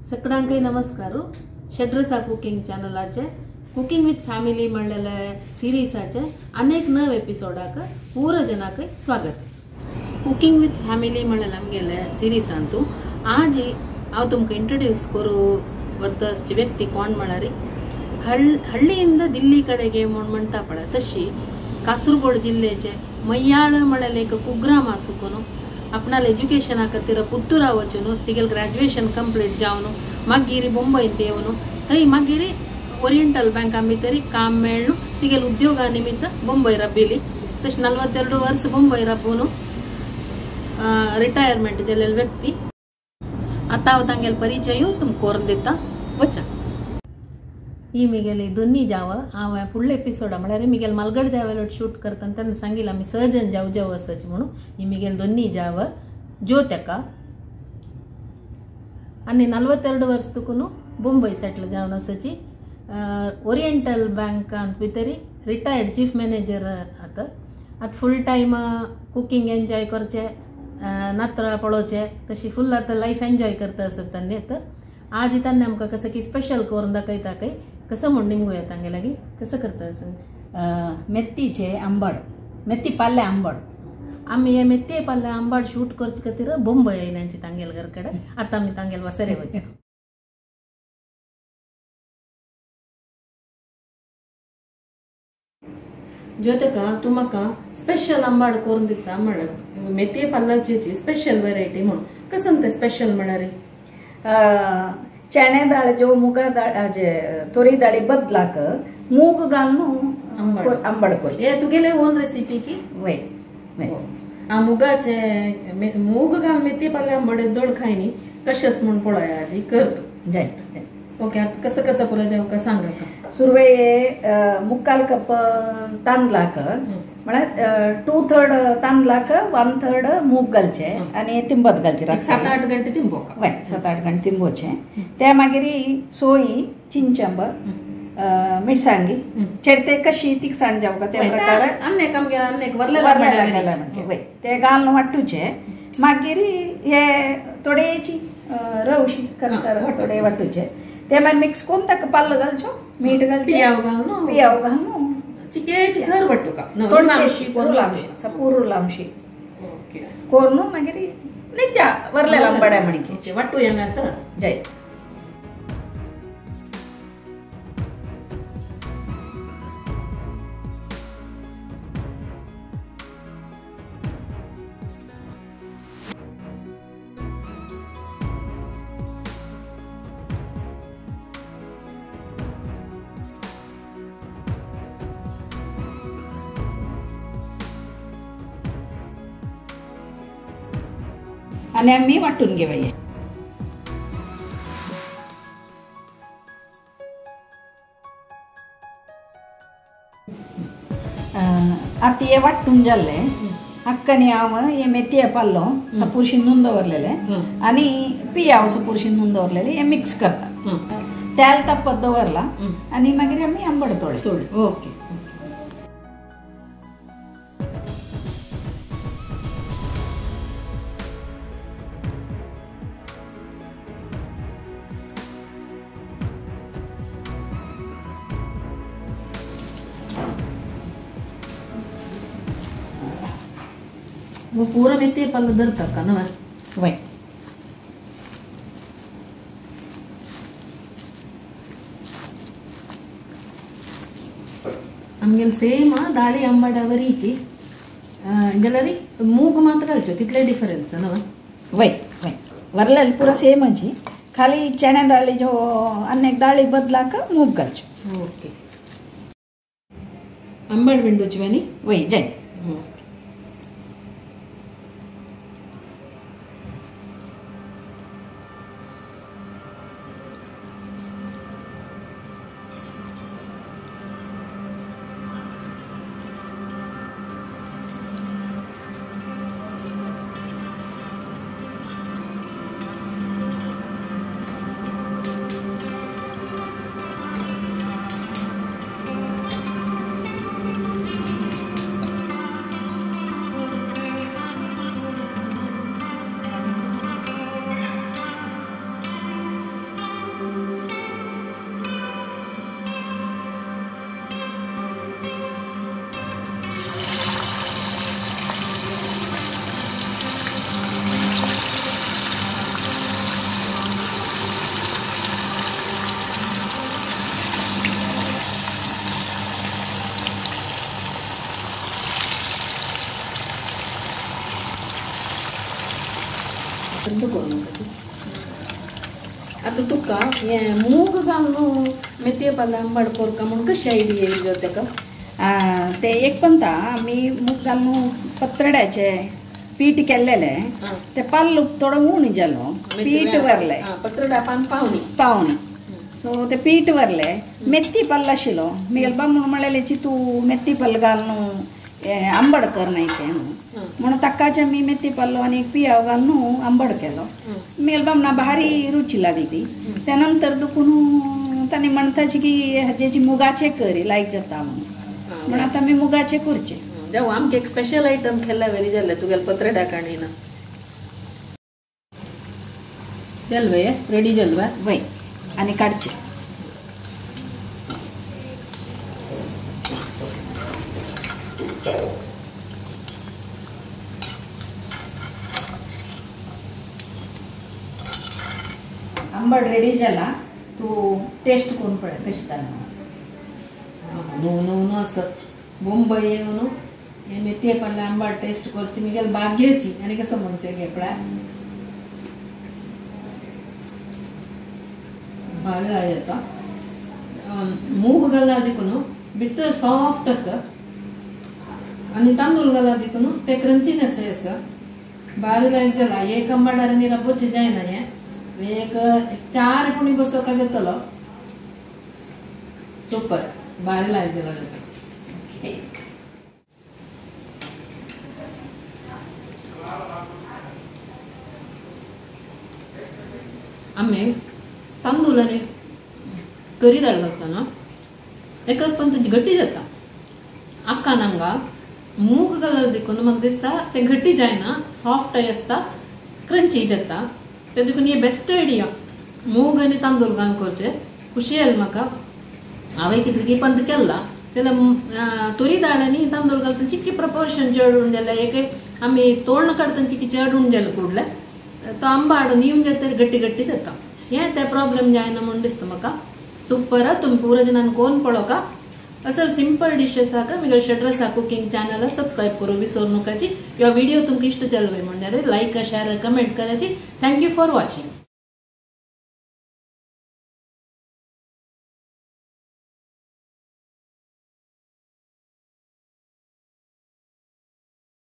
सगळ्यांकय नमस्कार। षड्रसा cooking चॅनलाचे cooking with family म्हणलेले सिरीजाचे अनेक नव एपिसोडाक पूरा जनाक स्वागत। कुकिंग विथ फॅमिली म्हणलेले आमगेले सिरीजांतू आज हांव तुमकां इंट्रोड्यूस करू वतची व्यक्ती कोण म्हळ्यार हಳ್ಳಿಯಿಂದ दिल्ली कडेगे म्हूण म्हणटा पळय तशी कासरगोड जिल्ल्याचे मय्याळ म्हणलेले एक कुग्राम आसून आपणाले एज्युकेशना खातीर पुत्तुरा वचून तिगेले ग्रॅज्युएशन कंप्लीट जावन मागीर मुंबयंत येवन थंय मागीर ओरिएंटल बँका भितर काम मेळ्ळू तिगेले उद्योगा निमित्त मुंबय रब्बिली। तशें 42 वर्स मुंबय राबून रिटायरमेंट जाल्ले व्यक्ती। आतां हांव तांगेलो परिचय तुमकां करून दिता वचा। ही मिगेली दोन्ही जाव हांव फुडले एपिसोडा म्हळ्यार मिगेल मालगड जावेलो शूट करता तेन्ना सांगिल्लें आमी सजन जाव जाव आसाची म्हणून। ही मिगेल दोन्ही जाव ज्योत्यका आनी 42 वर्स तुकून मुंबय सेटल जावन आसाची। ओरिएंटल बँकांत भितर रिटायर्ड चीफ मॅनेजर आतां आतां फूल टायम कुकींग एन्जॉय करचें, नातरां पळोवचें, तशी फूल आतां लायफ एन्जॉय करता आसत तांणी। आतां आज तांणी आमकां कसं की स्पेशल करून दाखयता काय कसं म्हूण निमगूया तांगे लागीं कसं करता असं। मेथीचे आंबड, मेथी पाल्ले आंबड। आमी हे मेथी पाल्ले आंबड शूट करचे खातीर मुंबय आयल्यांची तांगेल घर कडेन। आतां आमी तांगेल वसरे वचचे। ज्योतिका तूं म्हाका स्पेशल आंबाड करून दिता म्हळ्यार मेथये पाल्लाची स्पेशल वेरायटी म्हणून कसं तें स्पेशल म्हळ्यार? चणे दाळ जो मुगा दाळ जे तोरी दाळी बदलाक मूग घालून आंबड करचें। हे तुगेले ओन रेसिपी की? वय वय आ मुगाचे मूग घाल मेथये पाल्ले आंबड दोड खायनी कशेंच म्हूण पळोवया आजी कर तूं जायत। ओके आतां कसं कसं पळय तें म्हाका सांग आतां। सुरवे मुक्काल कप तांदळाक म्हळ्यार 2/3 तांदळाक 1/3 मूग घालचे आनी तिंबत घालचे 7-8 घंटे तिंबोवका। वय 7-8 घंटे तिंबोवचे। ते मागीर सोयी चिंचंब मिरसांगी चेडते कशी तिखसाण जावका त्या प्रकार अन्नेक आमगे अन्नेक वरलेले वय ते घालून वांटूचे। मागीर हे थोडेची रवशी करकर थोडे वांटूचे ते मागीर मिक्स करून ताका पाल्लो घालचो, मीठ घालचें, पियाव घालून चिकेची खर वाटुका रुलामशी सपूर रुलामशी करून मागीर नित्या वरलेला आंबड्या म्हणके वाटूया आतां जायत। आनी आमी वांटून घेवया। आतां हे वांटून जाल्लें हक्कानी हांव हे मेथये पाल्लो सपूर शिंदून दवरलेले आनी पियाव सपूर शिंदून दवरलेले हे मिक्स करता। तेल तापत दवरला आनी मागीर आमी आंबड तोडे तोडे। ओके वो पूरा मेथी पाल्लो धरता का ना? वय आमगेले सेम दाळी आंबडा वरीची जाल्यार मूग मात घालच्यो तितले डिफरन्स ना? वय वय वरलेले पुरा सेम आजी खाली चणे दाळी जो अन्नेक दाळी बदलाक मूग घालच्यो। ओके आंबड विंडोची न्ही? वय जाय। बंद करू नका. आतां तुका हें मूग घालून मेथये पालो आंबाड करता म्हूण कशी आयडिया येयलो तेका? ते एक पंता आमी मूग घालून पत्रड्याचे पीठ केल्लेले ते पाल्लो थोडो उण जालो पीठ वरले पत्रडा पान पावणी पावणी सो ते पीठ वरले मेथी पल्ल आशिल्लो मिगेल बा म्हणून म्हणलेची तूं मेथी पल्ल घालून आंबड कर नाही ते म्हणून ताकाच आमी मेथी पल्लो आनी एक पियाव घालून आंबड केलो. मिगेल बा म्हणा भारी रुची लागली ती. त्यानंतर दुखून तांणी म्हणताची की हाजेची मुगाचे करी लायक जाता म्हणून म्हणून आतां आमी मुगाचे करचे. जावं आमकां एक स्पेशल आयटम केला वेरी जालें तुगेले पत्रडा काणीन. जालें वय रेडी जालें वय वय आनी काडचे. आंबट रेडी जाला तूं टेस्ट करून पळय कशी जाता. नो नो नो असं मुंबई येवन हे मेथये पाले आंबाड टेस्ट करची मिगेल भाग्याची आनी कसं म्हणचें घेपडा भारी येता. मूग घाला देखून भितर सॉफ्ट आसा आनी तांदूळ घाला देखून ते क्रंचीनेस आसा. भारी लायक जाला. एक आंबाडार आनी रब्बोचें जायना हें एक चार पुणी बसोवपाक येतलो. सुपर भारी लायक जाला ताका. आमी तांदूळ आनी तरी दाळ घालतना एक पण ताची घट्टी जाता. आक्कान हांगा मूग घालर देखून म्हाका दिसता ते घट्टी जायना सॉफ्ट आसता क्रंची जाता. ते देखून हे बेस्ट आयडिया मूग आनी तांदूळ घालून करचें. खुशी आयली म्हाका. हांवें कितली की पंत केला जाल्यार तोरी दाळ आनी तांदूळ घालतना चिक्की प्रपोर्शन चड उण जाल्यार एक आमी तोण काडटना चिक्की चड उण जालें कुडलें तो आंबाड येवन जाता घट्टी घट्टी जाता. हें ते प्रॉब्लम जायना म्हूण दिसता म्हाका. सुपर. तुमी पुरा जणान कोण पळोवका असल सिंपल डिशेस आहा. मिगेल षड्रसा कुकिंग चॅनल सबस्क्राईब करू विसरू नकाची. ह्यो व्हिडिओ तुमकां इश्ट जालो म्हण लायक शेअर कमेंट करायची. Thank you for watching.